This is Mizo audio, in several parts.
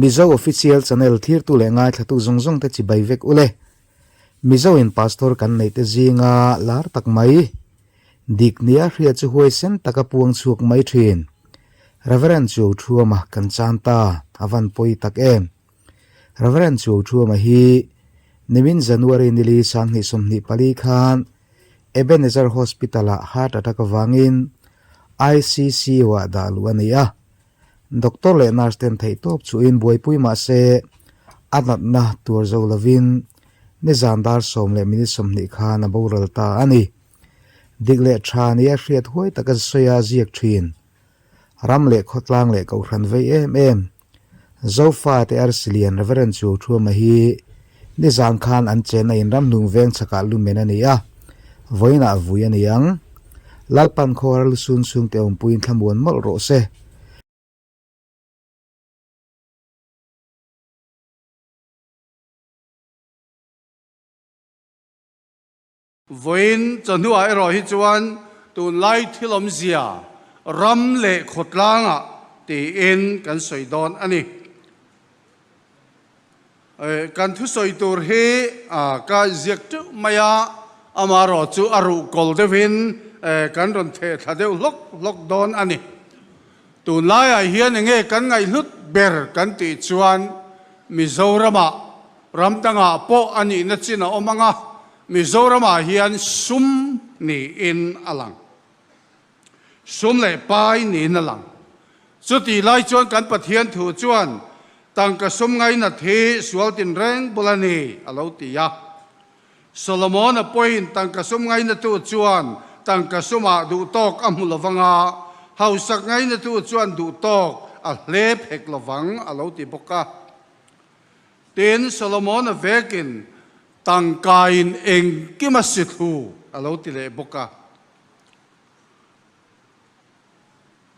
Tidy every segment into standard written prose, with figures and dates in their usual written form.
Mizo Official Channel thirtu leh ngaithlatu zawng zawng te chibai vek ule. Mizo in Pastor kan neih te zinga lar tak mai. Dik nia hria chu huaisen taka puang chhuak mai thin. Reverend Chuau Thuama kan chan ta a van pawi tak em. Reverend Chuau Thuama hi nimin January nili 2024 khan Ebenezer Hospital ah heart attack avangin ICCU ah dah luh a ni a. Doctor leh nurse ten theihtawp chuhin buaipui mah se a natna tuar zo lovin nizan dar sawm leh minute 20 khan a boral ta a ni. Dik leh tha nia hriat huai taka sawi a ziak thin. Ram leh khawtlang leh kohhran vei em em. Zofate Arsilian Reverend Chu Thuama hi nizan khan an chenna in ramhlung veng chhakah lumen a ni a, vawiinah vui a ni ang. Lalpan khawhar lusun chhungte awmpuiin thlamuan mawlh rawh se. Vawiin chawhnuah erawh hi chuan tunlai thil awmzia ram leh khawtlangah tiin kan sawi dawn a ni. Kan thusawi tur hi ka ziak teuh mai a, amaherawh chu a ruhkawl deuhin kan rawn theh thla deuh hlawk hlawk dawn a ni. Tunlaiah hian enge kan ngaihhlut ber kan tih chuan Mizoramah Ram dangah pawh a nihna chin a awm ang a, Mizoramah hian sum niin a lang. Sum leh pai niin a lang. Chutih lai chuan kan Pathian thu chuan tangka sum ngainat hi sual tinreng bul a ni a lo ti a. Solomon-a pawhin tangka sum ngainatu chuan tangka sumah duhtawk a hmu lovang a, hausak ngainatu chuan duhtawk a hlep hek lovang a lo ti bawk a. Tin, Solomon-a vekin tangkaiin engkim a si thlu a lo ti leh bawk a.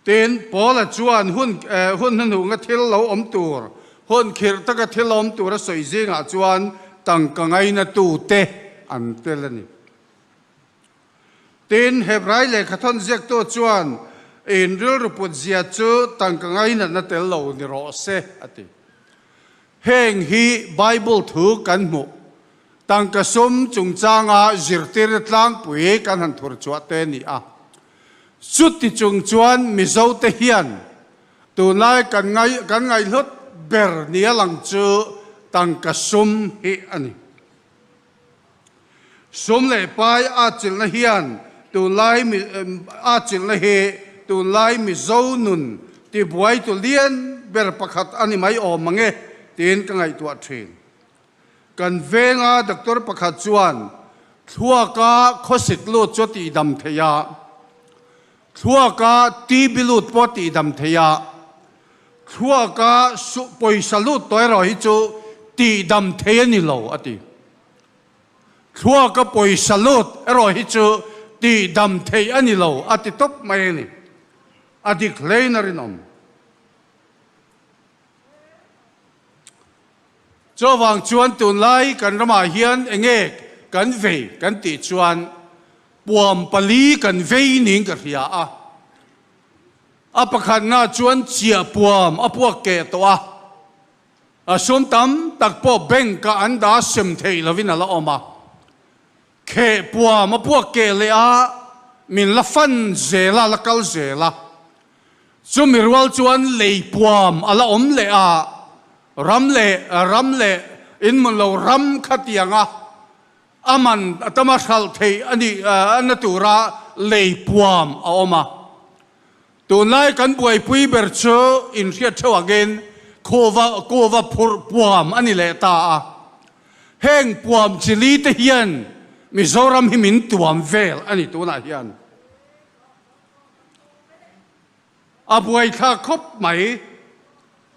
Tin, Paula chuan hun hun hnuhnunga thil lo awm tur, hun khirh taka thil awm tur a sawi zingah chuan tangka ngainatute an tel a ni. Tin, Hebrai lehkhathawn ziaktu chuan in rilru put zia chu tangka ngainatna tel lo ni rawh se a ti. Heng hi Bible thu kan hmuh, tangka sum chungchanga zirtirna tlangpui kan han thur chhuah te a ni a. Chuti chung chuan Mizote hian tunlai kan ngai kan ngaihhlut ber nia lang chu tangka sum hi a ni. Sum leh pai atchilhna hian tunlai atchilhna hi tunlai Mizo nun tibuaitu lian ber pakhat a ni mai awm ang e tiin ka ngaihtuah thin. Kan venga doctor pakhat chuan thluaka khawsik lut chu a tihdam thei a, thluaka TB lut pawh a tihdam thei a, Thluaka pawisa lut tawh erawh hi chu tihdam thei a ni lo, a ti. Thluaka pawisa lut erawh hi chu tihdam thei a ni lo, a ti tawp mai a ni. A dik hlein a rinawm. Chuvang chuan tunlai kan ramah hian enge kan vei kan tih chuan puam pali kan vei niin ka hria a. A pakhatna chuan chiah puam a puak keh tawh a, a sum tam tak pawh bank ah an dah sem theih lovin a la awm a. Kheh puam a puak keh leh a, min la fan zel a, la kal zel a. Chumi rual chuan lei puam a la awm leh a, ram leh ram leh inhmun lo ram khatiang a, A man a tama hralh theih a nih na tura lei puam a awm a. Tunlai kan buaipui ber chu inhriat theuh angin khuva kuva phurh puam a ni leh ta a. Heng puam chi li te hian Mizoram hi min tuam vel a ni tunah hian. A buaithlak khawp mai.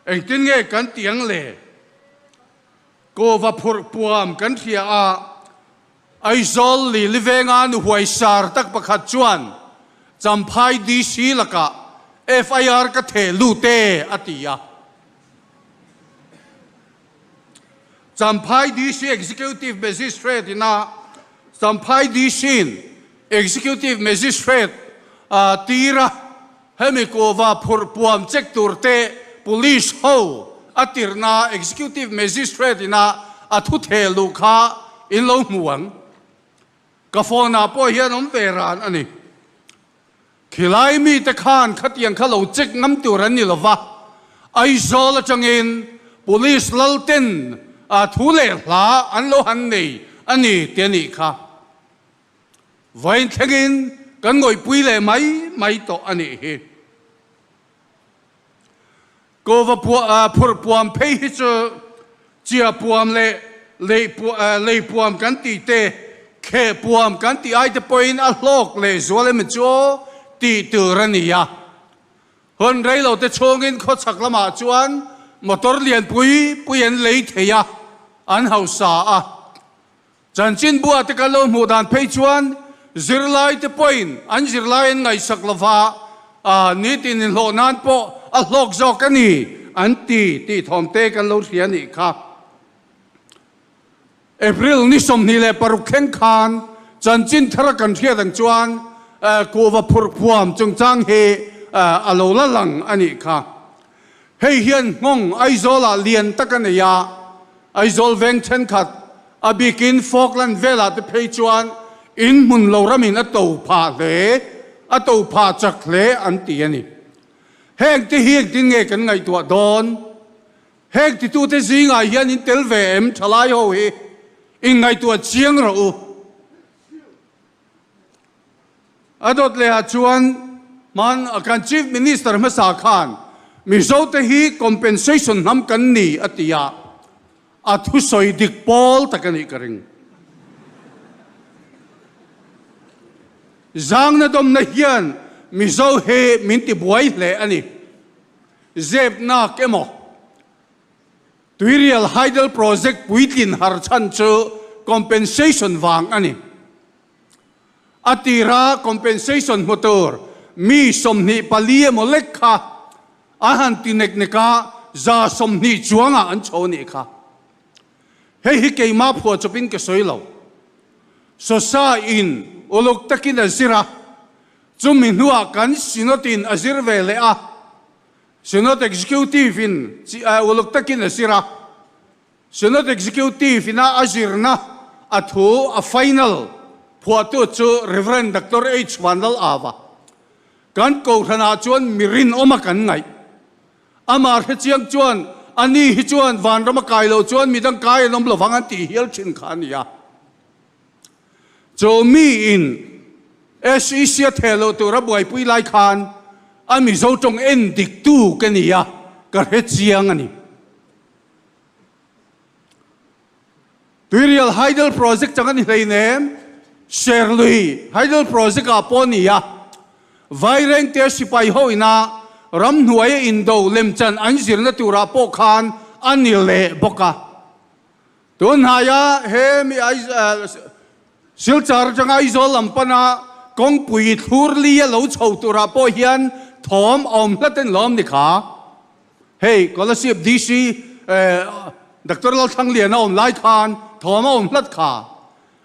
Engtin nge kan tih ang le? Kawva phurh puam kan hria a, Aizawl Lili venga nu huaisar tak pakhat chuan Champhai DC lakah FIR ka theh lut e a ti a. Champhai DC Executive Magistrate ina Champhai DC-in Executive Magistrate tira hemi kawva phurh puam check tur te Police ho a tirhna Executive Magistrate ina a thu theh luh kha in lo hmu ang. Ka phone ah pawh hian awm ve ran a ni. Khilai mite khan khatiang kha lo check ngam tur an ni lo va, Aizawl atangin Police lalten thu leh hla an lo han nei a ni ti a nih kha. Vawiin thlengin kan ngawihpui leh mai mai tawh a nih hi. Kova phurh puam phei hi chu chia puam leh lei puam kan tih te, kheh puam kan tih ai te pawhin a hlawk leh zual emaw chu aw tih tur a ni a. Hun reilo te chhungin khawchhak lamah chuan motor lianpui pui an lei thei a, an hausa a. Chanchinbua te kan lo hmuh dan phei chuan zirlai te pawhin an zirlai an ngaihsak lova, nitin inhlawh nan pawh a hlawk zawk a ni an ti tih thawm te kan lo hria nih kha. April ni 26 thleng khan chanchin thara kan hriat ang chuan kuhva phurh phuam chungchang hi a lo la lang a nih kha. Hei hian nghawng Aizawlah lian tak a nei a, Aizawl veng thenkhat, a bikin Falkland velah te phei chuan in hmun lo ramin a to phah hle, a to phah chak hle an ti a ni. Heng te hi engtin nge kan ngaihtuah dawn? Heng titute zingah hian in tel ve em thalai ho hi? Inngaihtuah chiang rawh u. A dawt leh ah chuan hman kan Chief Minister hmasa khan Mizo te hi compensation hnam kan ni a ti a, a thusawi dik pawl tak a nih ka ring. Zangna dawmna hian Mizo hi min ti buai hle a ni. Zep nak emaw Tuirial Hydel Project puitlin har chhan chu compensation vang a ni. A tira compensation hmu tur mi 24 emaw lek kha a han ti nek nek a, 120 chuangah an chho nih kha. Hei hi keimah phuah chawpin ka sawi lo. Sosa in uluk takin a zir a, chumi hnuah kan Synod in a zir ve leh a, Synod Executive in uluk takin a zir a, Synod Executive ina a zirna a thu a final phuahtu chu Rev. Doctor H. Vanlal Ava. Kan kohhranah chuan mi rinawma kan ngaih. Amah hrechiang chuan ani hi chuan vanram a kai loh chuan midang kai an awm lovang an tih hial thin kha a ni a. Chu mi in SEC a theh loh tur a buaipui lai khan a Mizo tawng en diktu ka ni a, ka hrechiang a ni. Tuirial Hydel Project chang a ni hleinem, Serlui Hydel Project ah pawh a ni a, Vairengte sipai ho ina ramhnuaia indo lemchan an zirna turah pawh khan a ni leh bawk a. Tunhnaia he mi Silchar atanga Aizawl lam pana kawngpui thlur li a lo chho turah pawh hian thawm a awm hlat en lawm ni kha. Hei Kolasib DC Doctor Lalthlangliana awm lai khan thawm a awm hlat kha.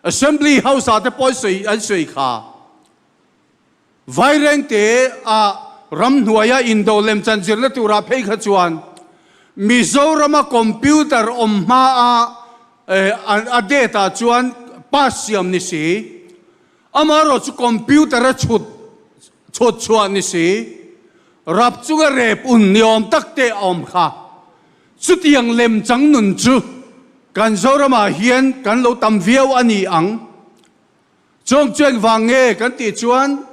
Assembly House ah te pawh an sawi kha. Vairengte a ramhnuaia indo lemchan zirna turah phei kha chuan Mizorama computer awm hma a a date ah chuan pass siam ni si, amaherawh chu computer a chhut chhut chhuah ni si, rap chunga rep un ni awm tak te a awm kha. Chutiang lemchang nun chu kan Zoramah hian kan lo tam viau a ni ang. Chawng chu engvang nge kan tih chuan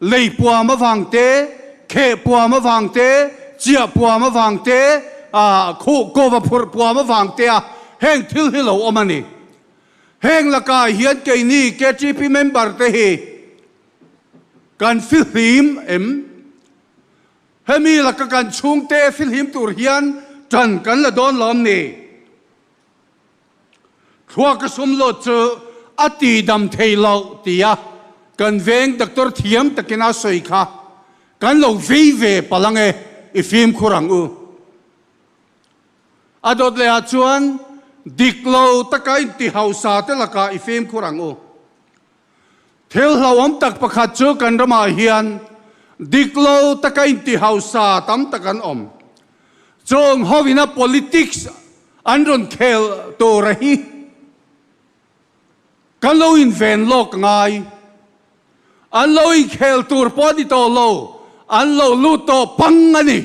lei puam avang te, kheh puam avang te, chiah puam avang te, khuh kova phurh puam avang te a heng thil hi lo awm a ni. Heng lakah hian keini KTP member te hi kan fihlim em? Hemi laka kan chhungte fihlim tur hian tan kan la dawn lawm ni? Thluaka sum lut chu a ti dam thei lo tia kan veng doctor thiam takin a sawi kha kan lo vei ve palh ang e, i fimkhur ang u. A dawt leh ah chuan dik lo taka inti hausa te lakah i fimkhur ang u. Thil hlauhawm tak pakhat chu kan ramah hian dik lo taka inti hausa tam tak an awm. Chung ho ina politics an rawn khel tur a hi kan lo inven lawk ngai. An lo inkhel tur pawh a ni tawh lo, an lo lut tawh pang a ni.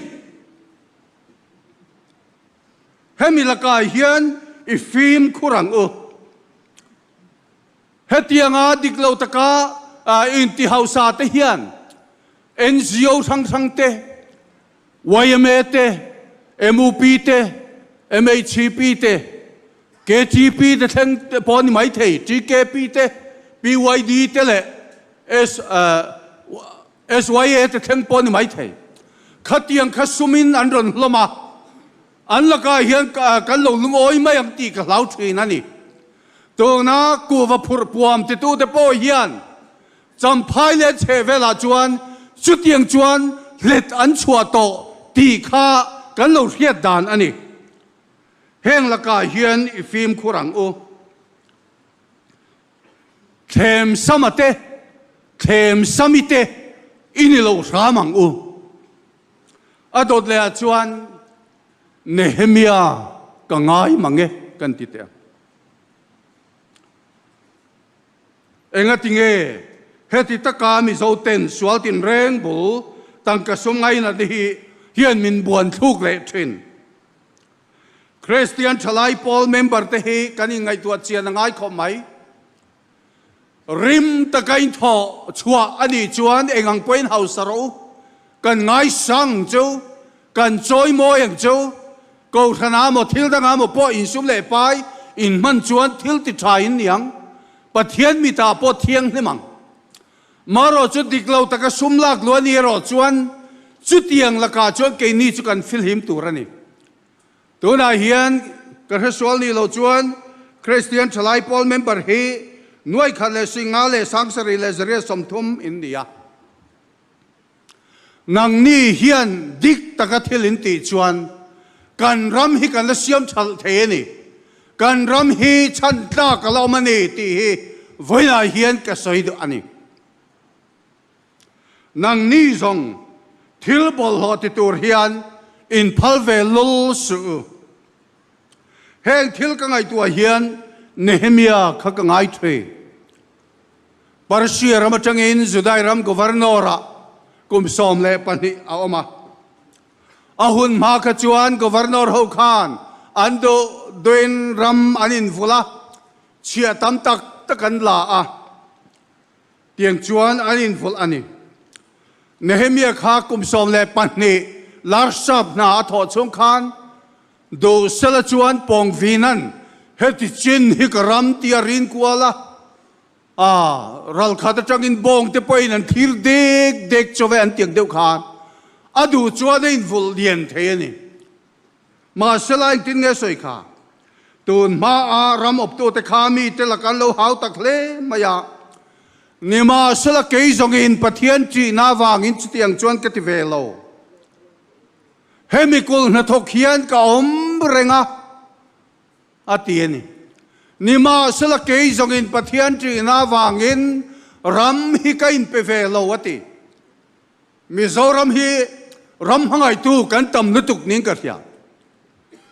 Hemi lakah hian i fimkhur ang u. Hetianga dik lo taka inti hausa te hian NGO hrang hrang te, yma te, mup te, MHP te, KTP te thleng te pawh a ni maithei, TKP te, PYD te leh SYA te thleng pawh a ni maithei. Khatiang kha sumin an rawn hlawm a, an lakah hian kan lo lungawi mai ang tih ka hlau thin a ni. Tuna kuhva phurh puam titute pawh hian Champhai leh chheh velah chuan chutiang chuan hlet an chhuah tawh tih kha kan lo hriat dan a ni. Heng lakah hian i fimkhur ang u. Thlem sama te, thlem sami te i ni lo hram ang u. A dawt lehah chuan Nehemia ka ngai mang e kan ti teh ang. Engati nge heti taka Mizo ten sual tinreng bul tangka sum ngainat hi hian min buan thluk leh thin? Kristian thalai pawl member te hi kan inngaihtuah chian a ngai khawp mai. Rim taka inthawh chhuah a nih chuan eng ang pawhin hausa rawh u, kan ngaisang ang chu, kan chawimawi ang chu, kohhran ah maw thil dang ah maw pawh insum leh pai inhman chuan thil ti tha in ni ang, Pathian mitah pawh thianghlim ang. Marawh chu dik lo taka sum lak luh a ni erawh chuan chutiang lakah chuan keini chu kan filhim tur a ni. Tunah hian ka hresual nih loh chuan Kristian Thalai Pawl member hi nuai khat leh singa leh sangsarih leh zariat 30 in ni a. Nangni hian dik taka thil in tih chuan kan ram hi kan la siam thalh thei a ni. Kan ram hi chhan tlak a la awm a ni tih hi vawiinah hian ka sawi duh a ni. Nangni zawng thil bawlhhlawh ti tur hian inphal ve lul suh u. Heng thil ka ngaihtuah hian Nehemia kha ka ngai thin. Persia ram atangin Judai ram governor-ah kum 12 a awm a. A hun hma kha chuan governor ho khan an duh duhin ram an invulh a, chhiah tam tak tak an la a. Tiang chuan an invulh a ni. Nehemia kha kum 12 Larsap hna a thawh chhung khan Duhsela chuan Pawngvinan heti chin hi ka ram tia rin kual a, a ralkhat atangin bawng te pawhin an thlir dek dek chauh e an tiang deuh khan a duh chuan a invulh lian thei a ni. Mahsela engtin nge sawi kha? Tun hmaa ram awptute kha mite laka an lo hau tak hle mai a. Nimahsela kei zawngin Pathian ṭihna avangin chutiang chuan ka ti ve lo. Hemi kul hnathawk hian ka awm reng a, a ti a ni. Nimahsela kei zawngin Pathian ṭihna avangin ram hi ka inpe ve lo, a ti. Mizoram hi ram hmangaihtu kan tam lutuk niin ka hria.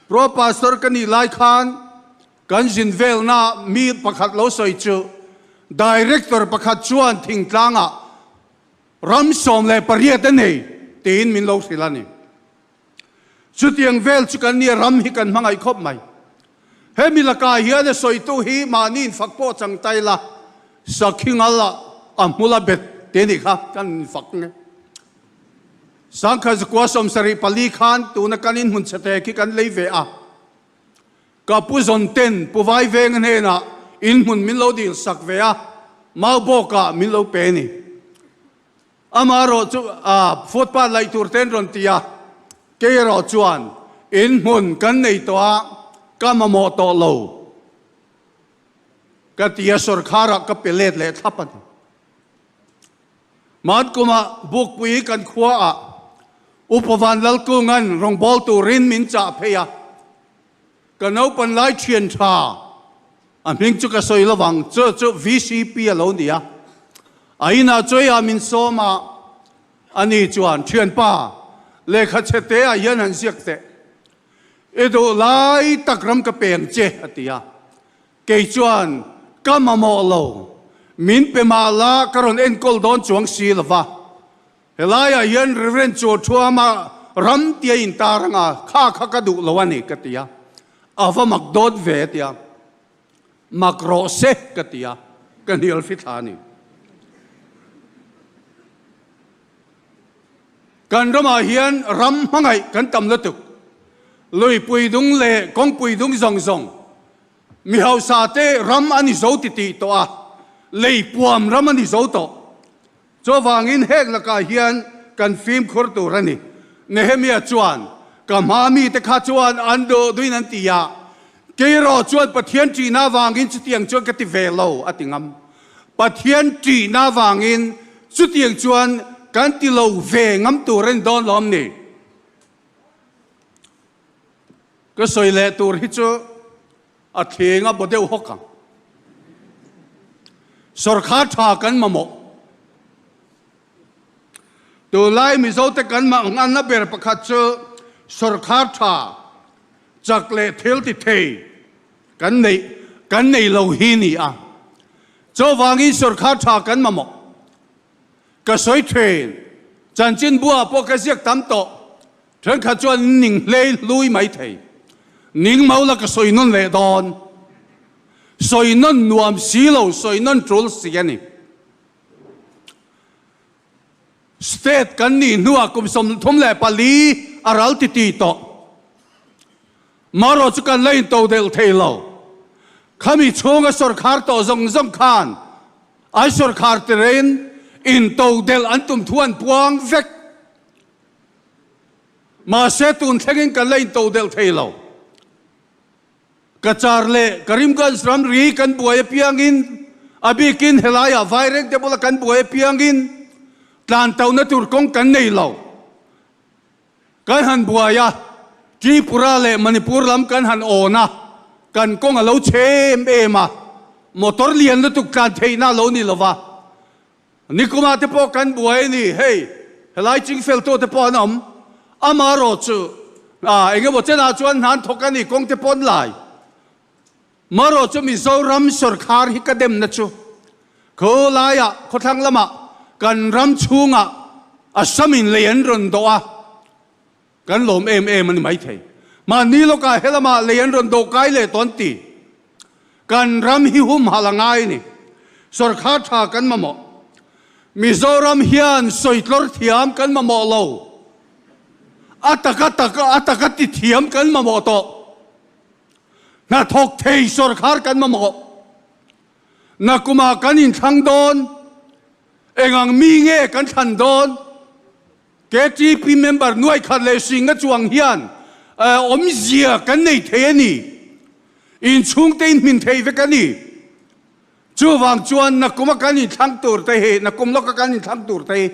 Pro Pastor ka nih lai khan kan zin velna mi pakhat lo sawi chu Director pakhat chuan thingtlangah ram 18 a nei tiin min lo hrilh a ni. Chutiang vel chu kan nia ram hi kan hmangaih khawp mai. Hemi lakah hian a sawitu hi mahni infak pawh chang tai la, sakhi ngal ah a hmul a bet te nih kha kan infak nge. Sangkhat zakua 74 khan tuna kan inhmun chhete khi kan lei ve a. Ka pu zawn ten Pu Vaivenga hnenah inhmun min lo dil sak ve a, Maubawkah min lo pe ni. Amah erawh chu footpath laih tur te an rawn ti a, kei erawh chuan in hmun kan nei tawh a, ka mamawh tawh lo ka ti a, sawrkharah ka pe let leh thlap a ni. Hman kumah Bukpui kan khuaah Upa Van Lalkunga'n rawngbâwl turin min chah phei a, Ka naupan lai thian tha, a hming chu ka sawi lovang, chu chu VCP a lo ni a. A inah chawiah min sawm a, ani chuan, Thianpa, lehkha chhe te ah hian han ziak teh. I duh lai tak ram ka pe ang che, a ti a. Kei chuan, Ka mamawh lo, min pe mah la ka rawn enkawl dawn chuang si lo va. Helaiah hian Reverend Chuathuama ram tia intar anga kha kha ka duh lo a ni, ka ti a. A va mak dawt ve, a ti a. Mak rawh se, ka ti a, ka hnial fithla a ni. Kan ramah hian ram hmangaih kan tam lutuk. Luipui dung leh kawngpui dung zawng zawng mi hausa te ram a ni zo titih tawh a, lei puam ram a ni zo tawh. Chuvangin heng lakah hian kan fimkhur tur a ni. Nehemia chuan, Ka hma mite kha chuan an duh duhin an ti a, kei erawh chuan Pathian ṭihna avangin chutiang chuan ka ti ve lo, a ti ngam. Pathian ṭihna avangin chutiang chuan kan ti lo ve ngam tur a ni dawn lawm ni? Ka sawi leh tur hi chu a thleng a baw deuh hawk ang. Sawrkhar tha kan mamawh. Tunlai Mizote kan manganna ber pakhat chu sawrkhar tha chak leh thil ti thei kan neih kan nei lo hi ni a. Chuvangin sawrkhar tha kan mamawh. Ka sawi thin, chanchinbuah pawh ka ziak tam tawh. Thenkhat chuan ning hlei hlui mai thei. Ning mau la ka sawi nawn leh dawn. Sawi nawn nuam si lo, sawi nawn tul si a ni. State kan nih hnuah kum 34 a ral ti ti tawh. Marawh chu kan la intodelh thei lo. Khami chhunga sawrkhar tawh zawng zawng khan an sawrkhar tirin intodelh an tum thu an puang vek. Mahse tun thlengin kan la intodelh thei lo. Cachar leh Karimganj ramri kan buai apiangin, a bikin helaiah Vairengte bula kan buai apiangin tlan tohna tur kawng kan nei lo. Kan han buai a, Tripura leh Manipur lam kan han awn a, kan kawng a lo chhe em em a, motor lian lutuk tlan theihna a lo ni lo va. Nikuma te pawh kan buai a ni, hei helai chingfel tu te pawh an awm, amarawh chu eng emaw chenah chuan hna an thawk a ni, kawng te pawh an lai. Marawh chu Mizoram sawrkhar hi ka demna chu khawlaiah khawthlang lamah kan ram chhungah Assam in lei an rawn dawh a, Kan lawm em em a ni maithei. Mahni lawkah helamah lei an rawn dawh kai leh tawh an ti. Kan ram hi humhalh a ngai a ni. Sawrkhar tha kan mamawh. Mizoram hian sawitlawr thiam kan mamawh lo. A taka taka a taka ti thiam kan mamawh tawh. Hnathawk thei sawrkhar kan mamawh. Nakumah kan inthlang dawn. Engang mi nge kan thlan dawn? KTP member nuai khat leh singa chuang hian awmzia kan nei thei a ni. Inchhungte inhmin thei vek a ni. Chuvang chuan nakuma kan inthlang tur te hi, nakum lawka kan inthlang tur te hi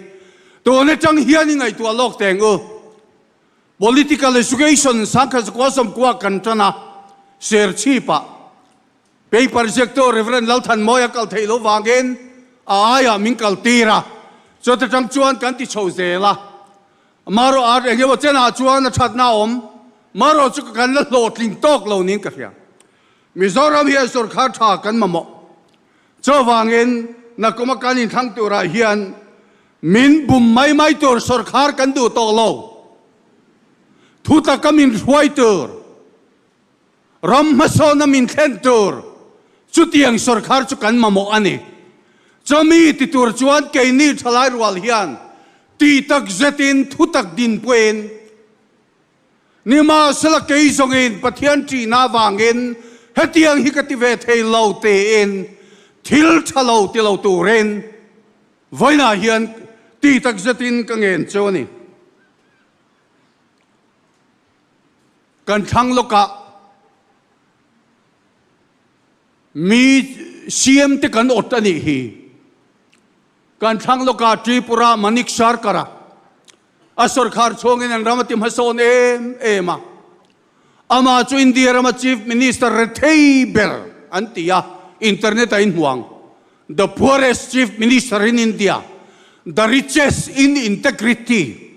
tun atang hian i ngaihtuah lawk teng u. Political Education sangkhat zakua sawmkua kan tan a, Serchhip-ah Paper ziaktu Rev. Lalthanmawia kal theih loh vangin a aiah min kal tir a, chuta tang chuan kan ti chho zel a. Marawh a eng emaw chenah chuan a thatna a awm, marawh chu kan la hlawhtling tawk lo niin ka hria. Mizoram hian sawrkhar tha kan mamawh. Chuvangin nakuma kan inthlang turah hian min bum mai mai tur sawrkhar kan duh tawh lo. Thutaka min hruai tur. Ram hmasawna min thlen tur chutiang sawrkhar chu kan mamawh a ni. Chumi ti tur chuan keini thalai rual hian tih tak zetin thutak dinpuiin nimahsela kei zawngin Pathian ṭihna avangin hetiang hi ka ti ve thei lo tiin thil ṭha lo ti lo turin vawiinah hian tih tak zetin ka ngen chu a ni. Kan thlang lawkah mi CM te kan awt a nih hi. Kan thlang lawkah Tripura Manik Sarkar-a a sawrkhar chhungin an ram a ti hmasawn em em a. Amah chu India rama Chief Minister rethei ber an ti a, internet a inhmuang. The poorest Chief Minister in India, the richest in integrity.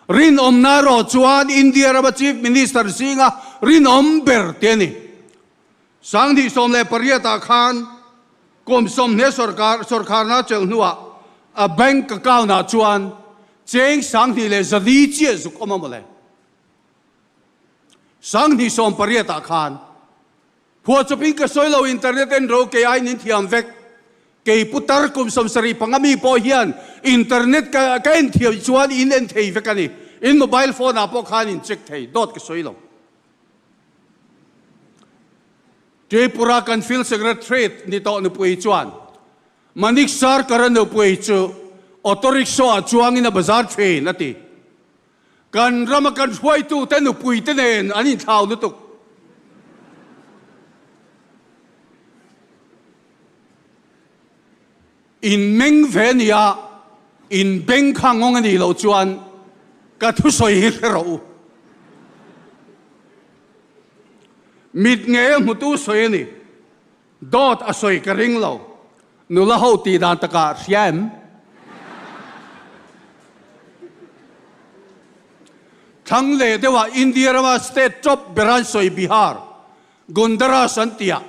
Rinawmna erawh chuan India rama Chief Minister zinga rinawm ber te a ni. 2018 ah khan kum 20 sawrkar sawrkharna chelh hnuah a bank account ah chuan cheng 2400 chiah zuk awm a mawle. 2018 ah khan Phuahchawpin ka sawi lo, internet en ro kei aiin in thiam vek. Kei putar kum 75 mi pawh hian internet ka ka en thiam chuan in en thei vek a ni. In mobile phone ah pawh khan in check thei, dawt ka sawi lo. Tripura kan field secretary ni tawh nupui chuan Manik Sarkar-a nupui chu auto rickshaw ah chuangin a bazar thin a ti. Kan rama kan hruaitute nupuite nen an inthlau lutuk. In meng ve nia, in beng kha ngawng a nih loh chuan ka thusawi hi hre rawh u. Mit ngei a hmutu sawi a ni. Dawt a sawi ka ring lo. Nula ho tih dan takah hria em? Thlang leh deuhah India rama state top ber an sawi Bihar, Gundaras an tihah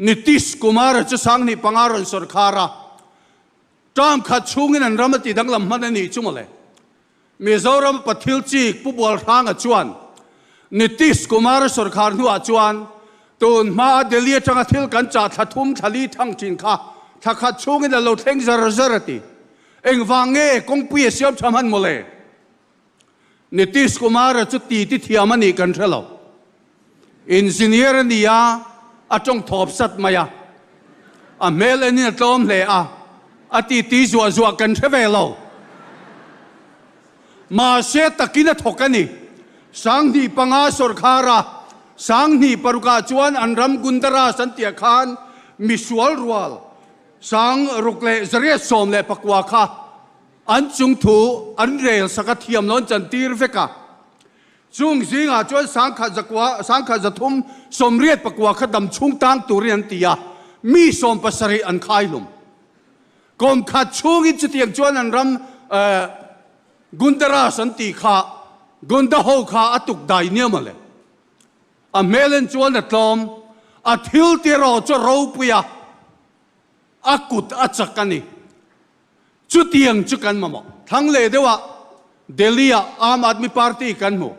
Nitish Kumar-a chu 2005 rawn sawrkhar a, term khat chhungin an ram a ti danglam hman a nih chu mawle. Mizoram Pathil Chik Pu Bualhranga chuan Nitish Kumar sawrkhar hnuah chuan tun hmaa Delhi atanga thil kan chah thla thum thla li thang thin kha thla khat chhungin a lo thleng zar zar a ti. Engvang nge kawngpui a siam tha hman mawle? Nitish Kumar-a chu titi thiam a nih kan hre lo. Engineer a ni a, a tawng thawp sat mai a. A hmel enin a tlawm hle a, a titi zuah zuah kan hre ve lo. Mahse takin a thawk a ni. 2005 sawrkhar a, 2006 ah chuan an ram Gundaras an tih ah khan misual rual 6819 kha an chungthu an rel sak a thiam lo an chantir vek a. Chung zingah chuan 1001, 1389 kha dam chhung tang turin an ti a, mi 70 an khai hlum. Kum khat chhungin chutiang chuan an ram Gundaras an tih kha Gunda ho kha a tuk dai nia mawle. A hmel en chuan a tlawm, a thil ti erawh chu a ropui a, a kut a chak a ni. Chutiang chu kan mamawh. Thlang leh deuhah Delhi-ah Aam Aadmi Party kan hmu.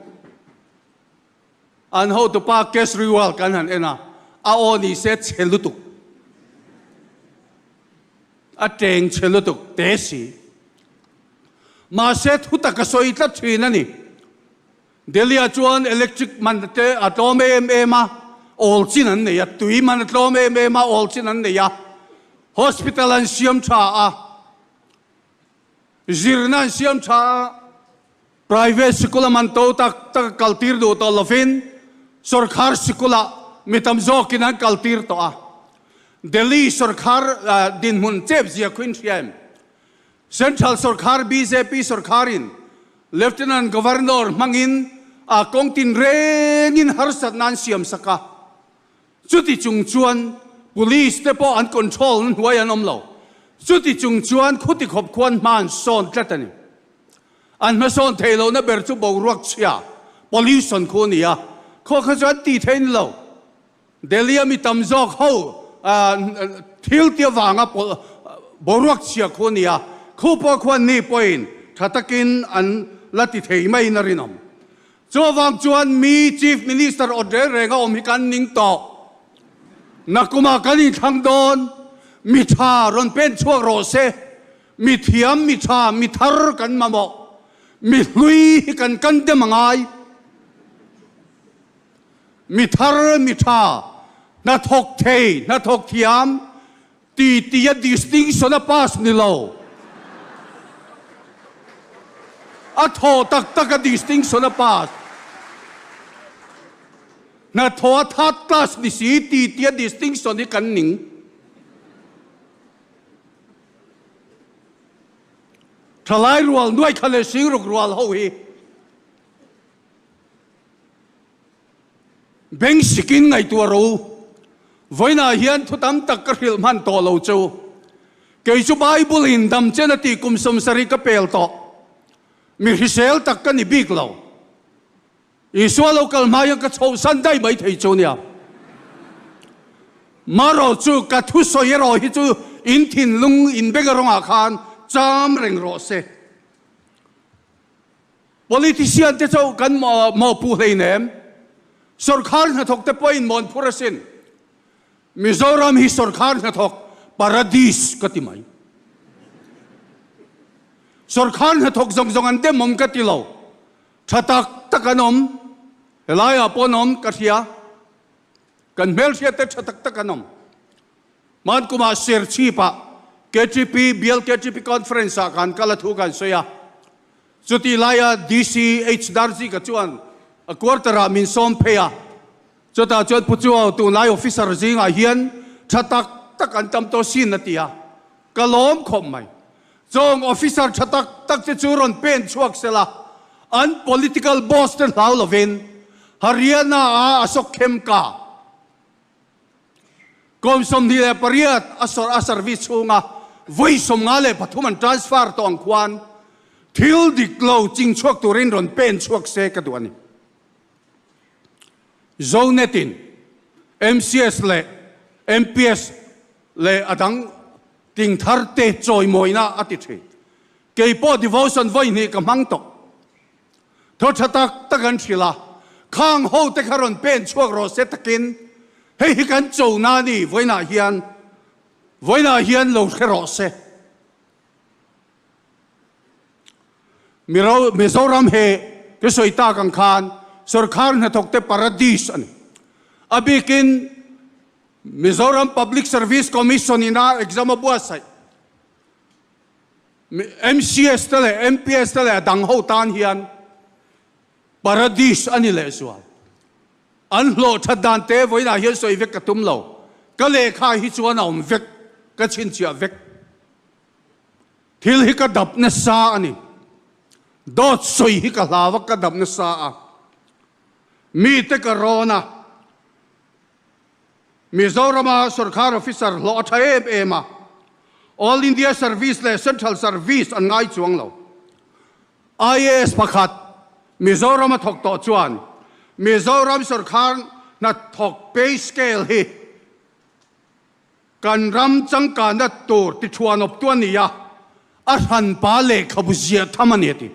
An hotupa Kejriwal kan han en a, a aw ni se chhe lutuk. A teng chhe lutuk te si. Mahse thutak a sawi tlat thin a ni. Delhi-ah chuan electric man te a tlawm em em a, awl chin an nei a, tui man a tlawm em em a, awl chin an nei a, hospital an siam tha a, zirna an siam tha a, private sikul a man to tak tak a kaltir duh tawh lovin sawrkhar sikulah mi tam zawkin an kaltir tawh a. Delhi sawrkhar dinhmun chep zia khuin hria em? Central sawrkhar bjp sawrkharin Lieutenant Governor hmangin a kawng tinrengin harsatna an siam sak a, chuti chung chuan Police te pawh an control na hnuai an awm lo, chuti chung chuan khuti khawp khuan hma an sawn tlat a ni. An hmasawn theih lohna ber chu boruak chhia, pollution, khu a ni a, khaw kha chu an tih theih ni lo. Delhi a mi tam zawk ho thil ti avanga boruak chhia khu a ni a, khu pawh khuan ni pawhin tha takin an la ti thei maiin a rinawm. Chu avang chuan mi Chief Minister awt reng reng a awm hi kan ning tawh. Nakumah kan inthlang dawn, mi tha rawn pen chhuak rawh se, mi thiam, mi tha, mi thar kan mamawh, mi hlui hi kan kan dem a ngai. Mi thar, mi tha, hnathawk thei, hnathawk thiam, ti tia distinction a pass ni lo. A thaw tak tak a distinction a pass. Hnathawh a third class ni si ti tia distinction hi kan ning. Thalai rual nuai kha leh singruk rual ho hi. Beng sikin ngaihtuah ro. Vawiinah hian thu tam tak ka hrilh hman tawh lo chu. Kei chu Bible in dam chen a tih kum 70 ka pel tawh. Mi hrisel tak ka ni bik lo. Isua lo kal hma hian ka chhohsan daih mai thei chu nia. Marawh chu ka thusawi erawh hi chu in thinlung in beng rawngah khan cham reng rawh se. Politician te chauh kan mawhpuh hleinem. Sorkar hnathawk te pawhin mawn phur asin. Mizoram hi sorkar hnathawk paradis ka ti mai. Sorkar hnathawk zawng zawng an dem awm ka ti lo. Tha tak tak an awm. Helaiah pawh an awm ka hria. Kan hmelhriat te tha tak tak an awm. Hman kumah Serchhip-ah KTP, Bial KTP Conference-ah khan kal a thu kan sawi a. Chutih laia DC H Darzika chuan a quarter-ah min sawm phei a. Chutah chuan Pu Chuau tunlai officer zingah hian tha tak tak an tam tawh sin a ti a. Ka lawm khawp mai. Chawng officer tha tak tak te chu rawn pen chhuak sela, an political boss te hlau lovin Haryana-a Ashok Khemka kum 28 a sawrh a service chhunga vawi 53 an transfer tawh ang khuan thil dik lo ching chhuak turin rawn pen chhuak se ka duh a ni. Zonet-in MCS leh MPS leh a dang ting thar te chawimawina a ti thin. Kei pawh devotion vawi hnih ka hmang tawh. Thaw tha tak tak an hrilh a, khang ho te kha rawn pen chhuak rawh se takin hei hi kan cho na ni vawiinah hian vawiinah hian lo hre rawh se. Mizoram he ka sawi tak ang khan sorkar hnathawk te paradis a ni. A bikin Mizoram Public Service Commission ina exam a buatsaih MCS te leh MPS te leh a dang ho tan hian paradis a ni lehzual. An hlawh that dan te vawiinah hian sawi vek ka tum lo. Ka lehkha hi chuan a awm vek, ka chhinchhiah vek. Thil hi ka dap nasa a ni. Dawt sawi hi ka hlau a, ka dap nasa a. Mite ka rawn a. Mizorama sorkar officer hlawh a tha em em a, All India Service leh Central Service an ngai chuang lo. IAS pakhat Mizorama thawk tawh chuan Mizoram sorkar hnathawk pay scale hi kan ram changkanna tur tithuanawptu a ni a, a hranpa lehkhabu ziah tham a ni a ti.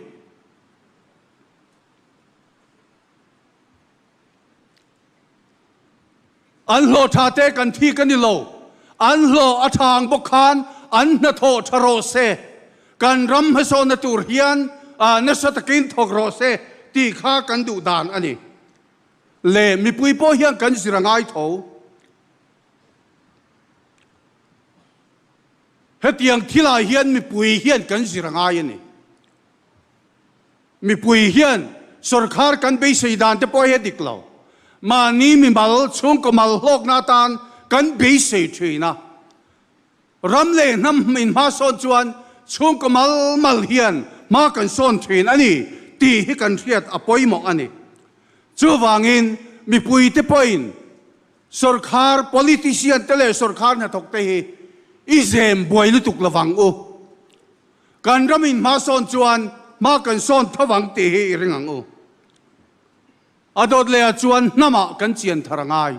An hlawh tha te kan thik a ni lo. An hlawh a tha ang bawk khan an hnathawh tha rawh se. Kan ram hmasawnna tur hian nasa takin thawk rawh se tih kha kan duh dan a ni. Le mipui pawh hian kan zir a ngai tho. Hetiang thilah hian mipui hian kan zir a ngai a ni. Mipui hian sorkar kan beisei dan te pawh hi a dik lo. Mahni mimal, chhungkaw mal hlawkna atan kan beisei thin a. Ram leh hnam in hma sawn chuan chhungkaw mal mal hian hma kan sawn thin a ni tih hi kan hriat a pawimawh a ni. Chuvangin mipui te pawhin sorkar politician te leh sorkar hnathawk te hi i zem buai lutuk lovang u. Kan ram in hma sawn chuan hma kan sawn tho vang tih hi i ring ang u. A dawt leh ah chuan hnamah kan chian thar a ngai.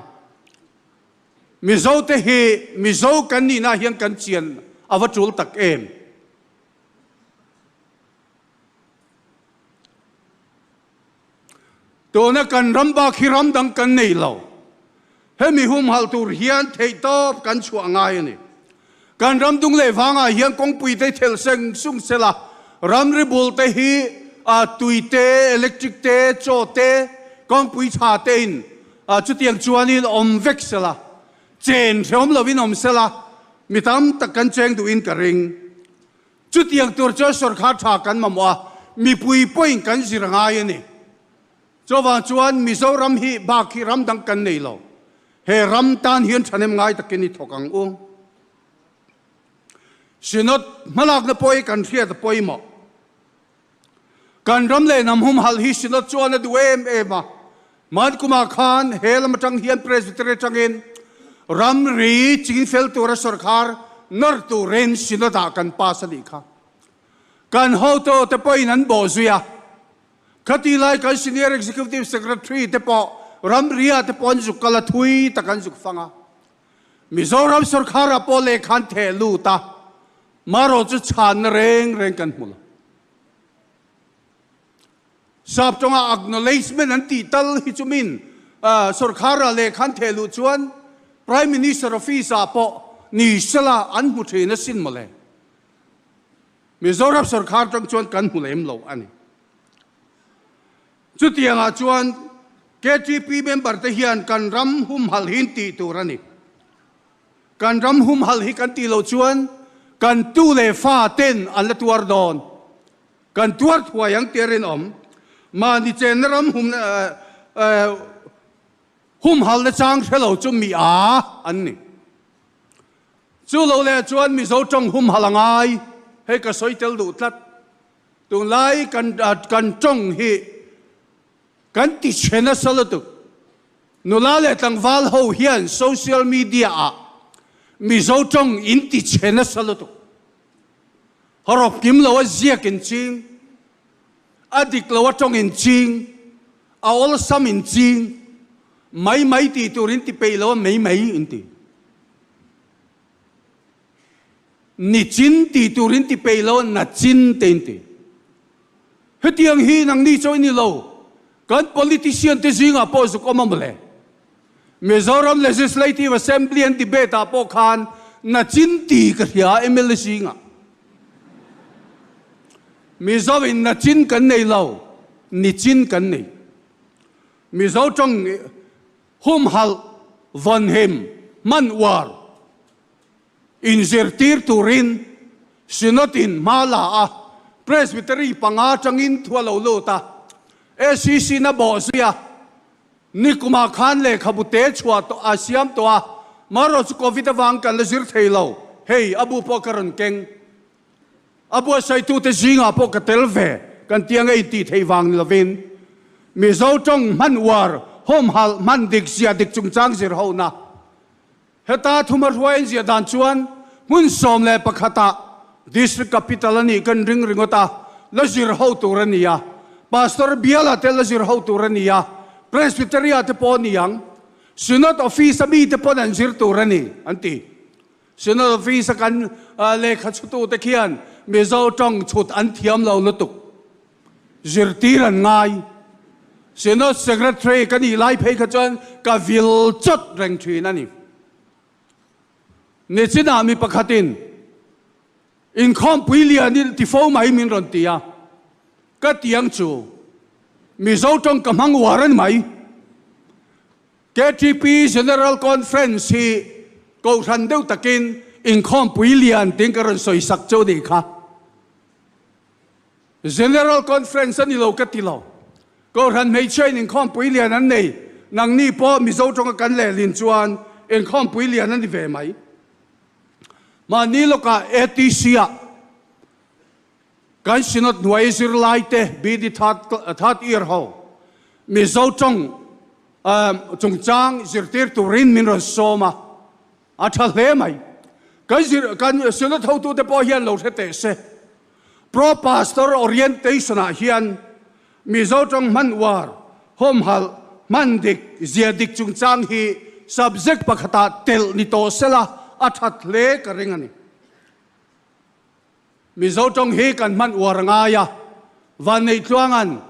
Mizo te hi Mizo kan nihna hian kan chian a va tul tak em. Tuna kan ram bak hi ram dang kan nei lo. Hemi humhalh tur hian theihtawp kan chhuah ngai a ni. Kan ram dung leh vangah hian kawngpui te thelh seng sung sela, ramri bul te hi tui te, electric te, chaw te, kawngpui tha te in chutiang chuanin awm vek sela, chen hrehawm lovin awm sela, mi tam tak kan cheng duhin ka ring. Chutiang tur chuan sorkar tha kan mamawh a, mipui pawhin kan zir a ngai a ni. Chuvang chuan Mizoram hi bak hi ram dang kan nei lo. He ram tan hian thahnem ngai takin i thawk ang u. Synod hmalakna pawh hi kan hriat a pawimawh. Kan ram leh hnam humhalh hi Synod chuan a duh em em a. Hman kumah khan he lam atang hian Presbytery atangin ramri chingfel tura sorkar nawr turin Synod ah kan pass a nih kha. Kan hotu te pawhin an bawhzui a. Khati lai kan Senior Executive Secretary te pawh ramria te pawh an zuk kal a, thui tak an zuk fang a. Mizoram sorkharah pawh lehkha an theh lut a, marawh chu chhanna reng reng kan hmu lo. Sap tawnga acknowledgement an tih tal hi chu min sorkharah lehkha an theh luh chuan Prime Minister office ah pawh ni sela an hmu thin asin mawle. Mizoram sorkar tang chuan kan hmu lem lo a ni. Chutiangah chuan KTP member te hian kan ram humhalh hi tih tur a ni. Kan ram humhalh hi kan tih loh chuan kan tu leh fa ten an la tuar dawn. Kan tuar thuai ang tih a rinawm. Mahni chenna ram humhalhna chang hre lo chu mi a an ni. Chu lo leh chuan Mizo tawng humhalh a ngai, hei ka sawi tel duh tlat. Tunlai kan kan tawng hi kan ti chhe nasa lutuk. Nula leh tlangval ho hian social media ah Mizo tawng in ti chhe nasa lutuk. Hawrawp kim lo a ziak in ching, a dik lo a tawng in ching, a awlsam in ching, mai mai tih tur in ti peih lo a mei mei in ti. Nichin tih tur in ti peih lo a nachin te in ti. Hetiang hi nangni chaw i ni lo, kan politician te zingah pawh zuk awm a mawle. Mizoram Legislative Assembly an debate ah pawh khan nachin ti ka hria mla zingah. Mizo in nachin kan nei lo, nichin kan nei. Mizo tawng humhalh, vawnhim, hman uar inzirtir turin Synod in hma la a, Presbytery panga atangin thu a lo lut a, SEC na bawh zui a, nikumah khan lehkhabu te chhuah tawh a siam tawh a, marawh chu Covid avang kan la zir thei lo, hei a bu pawh ka rawn keng. A buatsaitute zingah pawh ka tel ve, kan tia ngei tih theih vang ni lovin Mizo tawng hman uar, hawmhalh hman dik zia dik chungchang zir hona. Heta thuma hruaiin ziah dan chuan hmun 11 ah District Capital a nih kan ring ringawt a, la zir ho tur a ni a, Pastor biala te la zir ho tur a ni a, Presbytery ah te pawh a ni ang, Synod Office a mite pawn an zir tur a ni, an ti. Synod Office a kan lehkha chhutute khian Mizo tawng chhut an thiam lo lutuk. Zirtir an ngai. Synod Secretary ka nih lai phei kha chuan ka vil chawt reng thin a ni. Nichinah mi pakhatin inkhawmpui lian i ti fo mai min rawn ti a, ka tiang chu Mizo tawng ka hmang uar a ni mai. KTP General Conference hi kohhran deuh takin inkhawmpui lian tiin ka rawn sawi sak chu nih kha. General Conference a ni lo ka ti lo. Kohhran hmeichhiain inkhawmpui lian an nei, nangni pawh Mizo tawnga kan lehlin chuan inkhawmpui lian a ni ve mai. Mahni lawkah ATC-ah Kan Synod hnuai zirlaite BD third year ho Mizo tawng chungchang zirtir turin min rawn sawm a, a tha hle mai. Kan zir kan Synod hotute pawh hian lo hre teh se. Pro Pastor Orientation ah hian Mizo tawng hman uar, hawmhalh, hman dik, zia dik chungchang hi subject pakhatah telh ni tawh sela a that hle ka ring a ni. Mizo tawng hi kan hman uar a ngai a, Vanneitluanga'n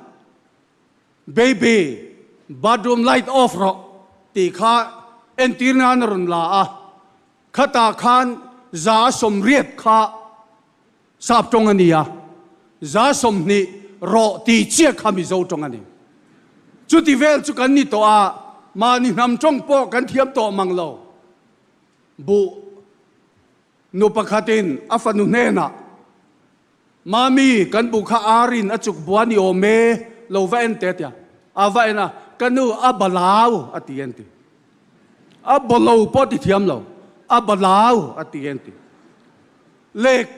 Baby, bathroom light off rawh tih kha entir nan a rawn la a, khatah khan 180 kha sap tawng a ni a, 120 rawh tih chiah kha Mizo tawng a ni. Chuti vel chu kan ni tawh a, mahni hnam tawng pawh kan thiam tawh mang lo. Buh. Nu pakhatin a fanu hnenah, Mami, kan bu kha arin a chuk bua ni awm e, lo va en teh a ti a. A va en a, Ka nu, a balau a ti en ti. A bawlo pawh ti thiam lo, a balau a ti en ti. Lek,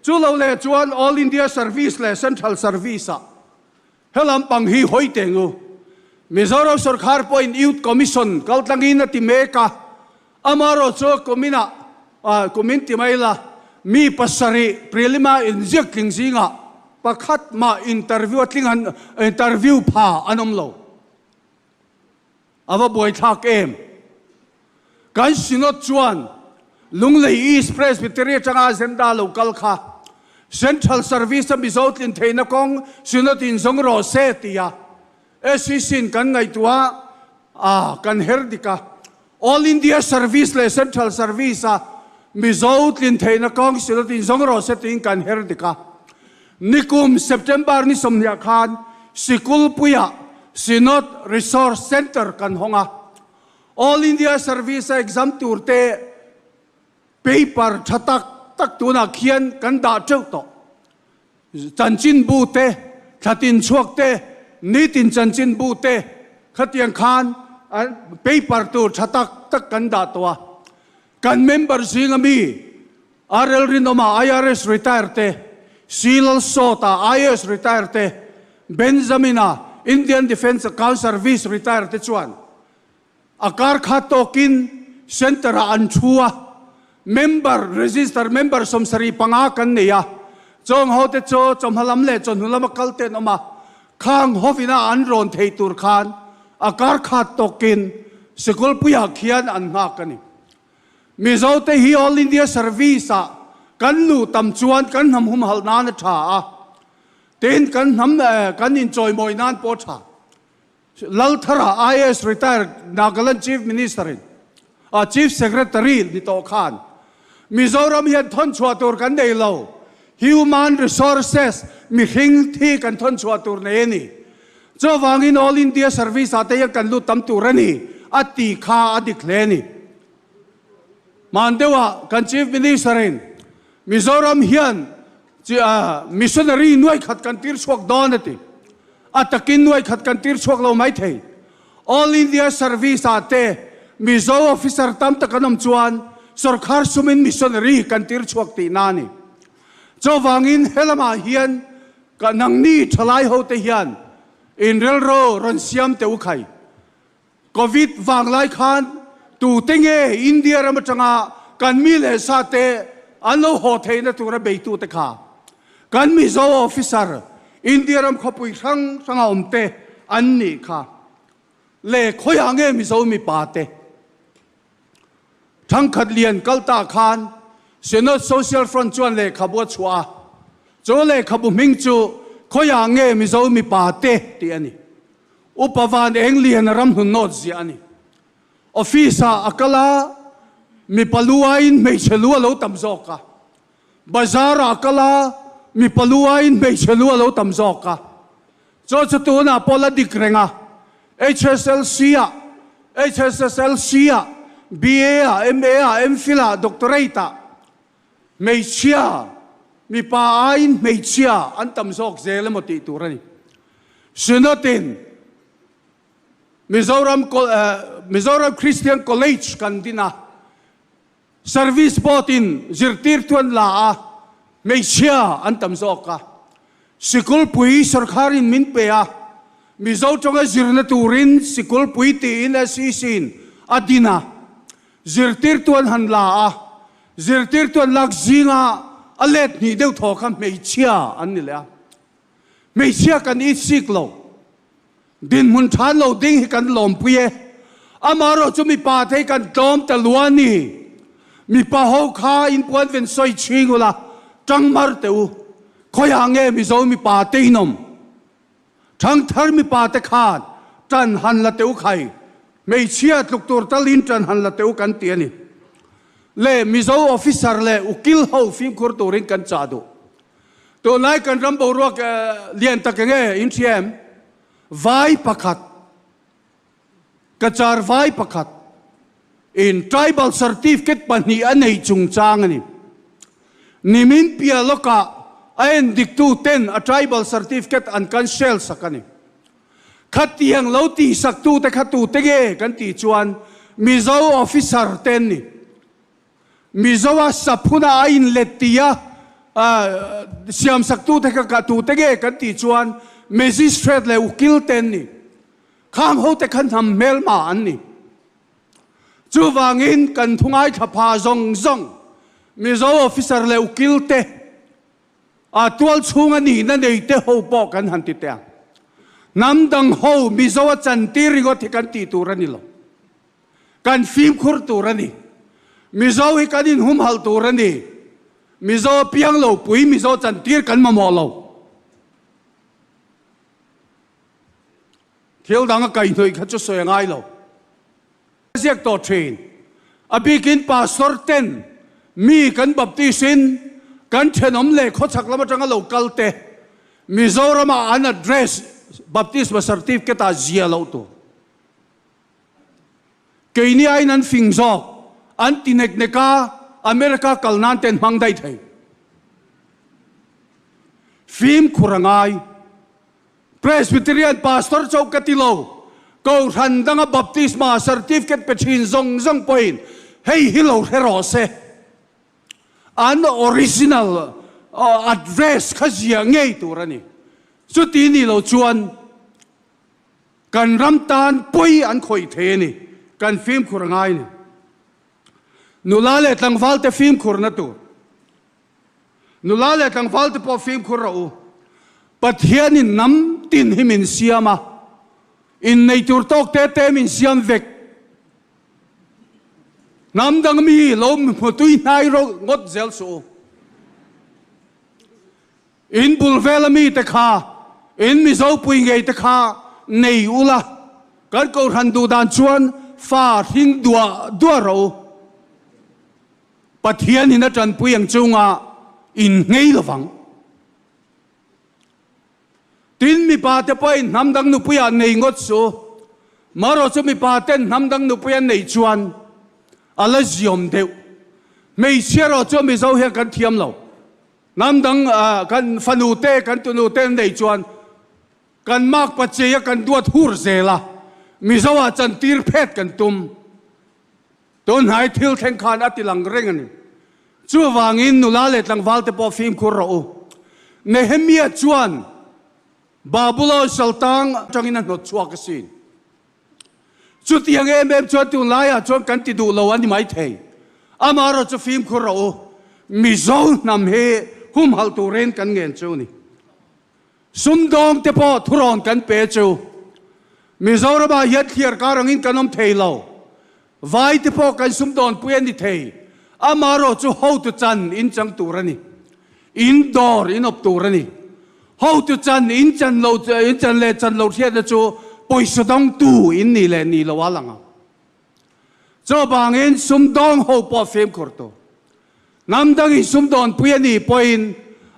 chu lo leh chuan All India Service leh Central Service-ah He lampang hi hawi teng u. Mizoram sorkar pawhin Youth Commission kaltlangin a ti mek a, amarawh chu kuminah, kumin ti mai la, mi pasarih prelim-a inziak tling zingah. Pakhat mah interview a tling an interview pha an awm lo. A va buaithlak em? Kan Synod chuan Lunglei East Presbytery atanga agenda lo kal kha Central Service a Mizo tlin theihna kawng Synod in zawng rawh se tia SEC in kan ngaihtuah a, kan her dik a. All India Service leh Central Service a Mizo tlin theihna kawng Synod in zawng rawh se tiin kan her dik a. Nikum September ni sawmhniah khan Sikulpuiah Synod Resource Centre kan hawng a. All India Service a exam tur te paper tha tak tak tunah khian kan dah teuh tawh. Chanchinbu te, thlatin chhuak te, nitin chanchinbu te khatiang khan paper tur tha tak tak kan dah tawh a. Kan member zinga mi RL Rinawma IRS retire te, C Lalsawta IAS retire te, Benjamin-a Indian Defence Account Service retire te chuan a kar kha tawkin centre-ah an thu a, member, register member 75 kan nei a, chawng ho te chu chawhma lam leh chawhnu lama kal te an awm a, khang hovina an rawn thei tur khan a kar khat tawkin sikulpuiah khian an nghak a ni. Mizo te hi All India Service ah kan luh tam chuan kan hnam humhalh nan a tha a, tin kan hnam kan inchawimawi nan pawh a tha. Lalthara IAS retired Nagaland Chief Minister in a Chief Secretary ni tawh khan Mizoram hian thawn chhuah tur kan nei lo, Human Resources mihring thi kan thawn chhuah tur nei a ni. Chuvangin All India Service ah te hian kan lut tam tur a ni a ti kha a dik hle a ni. Hman deuhah kan Chief Minister in Mizoram hian Missionary nuai khat kan tir chhuak dawn a ti. A takin nuai khat kan tir chhuak lo mai thei. All India Service ah te Mizo officer tam tak an awm chuan sorkar sumin missionary kan tir chhuak tihna a ni. Chuvangin helamah hian ka nangni thalai ho te hian inrelro rawn siam teh u khai. Covid vanglai khan tute nge India ram atanga kan mi leh sa te an lo haw theihna tura beitute kha kan Mizo officer India ram khawpui hrang hranga awm te an nih kha le khawiah nge Mizo mipa te Thangkhat lian kal ta khan Synod Social Front chuan lehkhabu a chhuah a, chu lehkhabu hming chu khawiah nge Mizo mipa te tih a ni. Upa Van Eng Lian a ram hnun nawt ziah a ni. Office ah a kal a, mipa lu aiin hmeichhe lu a lo tam zawk a. Bazar ah a kal a, mipa lu aiin hmeichhe lu a lo tam zawk a. Chaw chu tunah pawh la dik reng a, HSLC ah, HSSLC ah, BA ah, MA ah, MPhil ah, Doctorate ah hmeichhia, mipa aiin hmeichhia an tam zawk zel emaw tih tur a ni. Synod-in Mizoram Mizoram Christian College kan din a, Service Board-in zirtirtu an la a, hmeichhia an tam zawk a. Sikulpui sawrkharin min pe a, Mizo tawnga zirna turin Sikulpui tiin SEC-in a din a, zirtirtu an han la a, zirtirtu an lak zinga a let hnih deuh thaw kha hmeichhia an ni leh a. Hmeichhia kan itsik lo. Dinhmun than lo ding hi kan lawmpui e. Amaherawh chu mipa te hi kan tlawm ta lua a ni. Mipa ho kha in puan ven sawi chhing ula, tang mar teh u. Khawiah nge Mizo mipa te in awm? Thangthar mipa te khan tan han la teh u khai. Hmeichhia tluk tur talin tan han la teh u kan ti a ni. Le Mizo officer leh ukil ho fimkhur turin kan chah duh. Tunlai kan ram boruak lian tak enge in hria em? Vai pakhat, Cachar vai pakhat in tribal certificate pahnih a nei chungchang a ni. Nimin piah lawkah a endiktu ten a tribal certificate an cancel sak a ni. Khatiang lo tihsaktute kha tute nge kan tih chuan Mizo officer te an ni. Mizoa saphuna a inlet tia siamsaktute kha ka tute nge kan tih chuan Magistrate leh ukil te an ni. Khang hote kha hnam hmelma an ni. Chuvangin kan thu ngaithla pha zawng zawng Mizo officer leh ukil te. A tual chhunga nihna nei te ho pawh kan han ti teh ang. Hnam dang ho Mizo a chantir ringawt hi kan tih tur a ni lo. Kan fimkhur tur a ni. Mizo hi kan inhumhalh tur a ni. Mizo a piang lo pui Mizo chantir kan mamawh lo. Thil dang a kaihhnawih kha chu sawi a ngai lo. Ziak tawh thin. A bikin Pastor ten mi kan baptist in kan thenawm leh khawchhak lam atanga lo kal te Mizoram ah an address baptisma certificate ah zia loh tur. Keini aiin an fing zawk, an ti nek nek a, America kal nan ten hmang daih thei. Fimkhur a ngai. Presbyterian Pastor chauh ka ti lo, Kohhran danga baptisma certificate pe thin zawng zawng pawhin hei hi lo hre rawh se. An original address kha ziah ngei tur a ni. Chuti ni lo chuan kan ram tan pawi an khawih thei a ni. Kan fimkhur a ngai a ni. Nula leh tlangval te fimkhurna tur. Nula leh tlangval te pawh fimkhur rawh u. Pathianin hnam tin hi min siam a, innei tur tawk te te min siam vek. Hnam dang mi lo hmu tui hnai rawh ngawt zel suh u. In bul vela mite kha, in Mizopui ngei te kha nei ula, kan Kohhran duh dan chuan fa hring duah duah rawh u. Pathianin a tanpui ang chunga in nghei lovang. Tin, mipa te pawhin hnam dang nupui ah nei ngawt su. Marawh chu mipa ten hnam dang nupui an neih chuan a la ziawm deuh. Hmeichhia erawh chu Mizo hian kan thiam lo. Hnam dang kan fanu te, kan tunu te an neih chuan kan makpa chei a kan duat hur zel a, Mizo ah chantir phet kan tum. Tunhnai thil thleng khan a ti lang reng a ni. Chuvangin nula leh tlangval te pawh fimkhur rawh u. Nehemia chuan Babulon saltang atangin a hnawt chhuak asin. Chutiang em em chuan tunlaiah chuan kan ti duh lo a ni maithei. Amaherawh chu fimkhur rawh u. Mizo hnam hi humhalh turin kan ngen chu a ni. Sumdawng te pawh thurawn kan pe chu. Mizoramah hian thliar kar angin kan awm thei lo. Vai te pawh kan sumdawnpui a ni thei. Amaherawh chu hotu chan in chang tur a ni. In dawr in awp tur a ni. Hotu chan in chan lo in chan leh chan lo hriatna chu pawisa dawngtu in nih leh nih lo a lang ang. Chuvangin sumdawng ho pawh fimkhur tur. Hnam dangin sumdawnpui a nih pawhin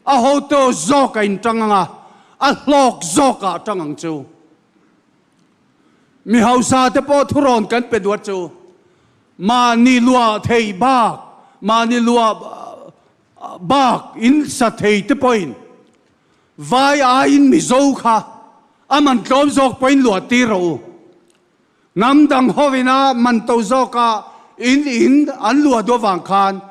a hotu zawk a inṭang ang a, a hlawk zawkah a ṭang ang chu. Mi hausa te pawh thurawn kan pe duat chu. Mahni luah thei bak, mahni luah bak in sa thei te pawhin vai aiin Mizo kha a man tlawm zawk pawhin luah tir rawh u. Hnam dang hovin a man to zawka in in an luah duh avang khan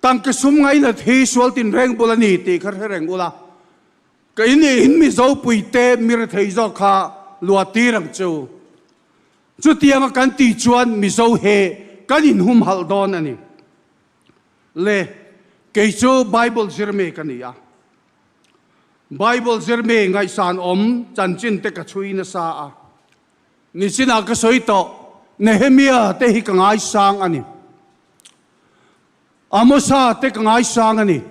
tangka sum ngainat hi sual tinreng bul a ni tih kha hre reng ula, ka in in Mizo puite mi rethei zawk kha luah tir ang chu. Chutianga kan tih chuan Mizo he kan inhumhalh dawn a ni. Le, kei chu Bible zirmi ka ni a. Bible zirmi ngaihsan awm chanchin te ka chhui nasa a. Nichinah ka sawi tawh, Nehemia te hi ka ngaisang a ni. Amosa te ka ngaisang a ni.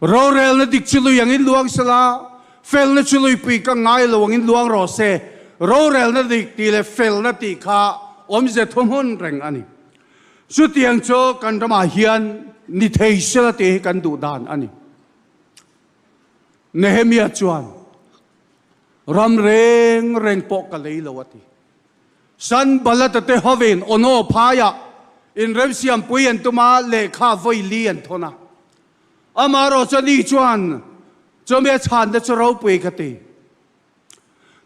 Rorelna dik chu lui angin luang sela, felna chu luipui ka ngai lo angin luang rawh se. Rorelna dik tih leh felna tih kha awmze thuhmun reng a ni. Chutiang chu kan ramah hian ni thei sela tih hi kan duh dan a ni. Nehemia chuan, Ram reng reng pawh ka lei lo a ti. Sanbalata te hovin Ono phaiah inremsiampui an tum a, lehkha vawi li an thawn a. Amaherawh chu ani chuan chumi a chhanna chu ropui ka ti.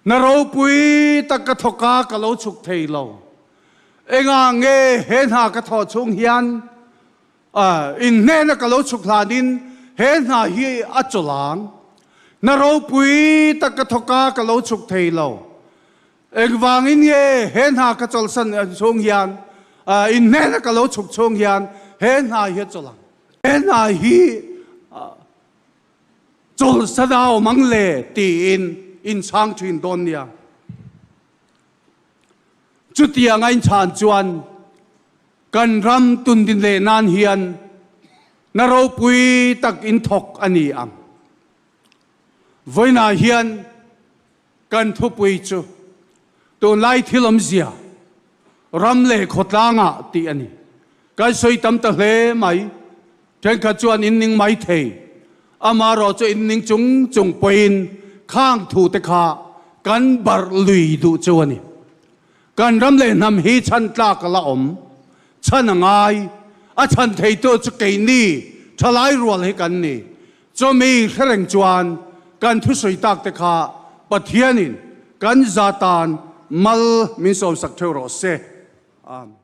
Hna ropui tak ka thawk a, ka lo chhuk thei lo. Engah nge he hna ka thawh chhung hian In hnena ka lo chhuk hlanin he hna hi a chawl ang. Hna ropui tak ka thawk a, ka lo chhuk thei lo. Engvangin nge he hna ka chawlhsan chhung hian, in hnena ka lo chhuk chhung hian he hna hi a chawl ang. He hna hi. Chawlhsan a awm ang le tiin in chhang thin dawn nia. Chutiang a inchhan chuan kan ram tundin leh nan hian na ropui tak in thawk a ni ang. Vawiinah hian kan thupui chu tunlai thil awmzia ram leh khawtlangah tih a ni. Kan sawi tam ta hle mai. Thenkhat chuan in ning mai thei. Amaherawh chu in ning chung chung pawhin khang thu te kha kan barh lui duh chu a ni. Kan ram leh hnam hi chhan tlak a la awm. Chhan a ngai. A chhan theitu chu keini thalai rual hi kan ni. Chawmi hre reng chuan kan thusawi tak te kha Pathianin kan za tan mal min sawmsak theuh rawh se. Amen.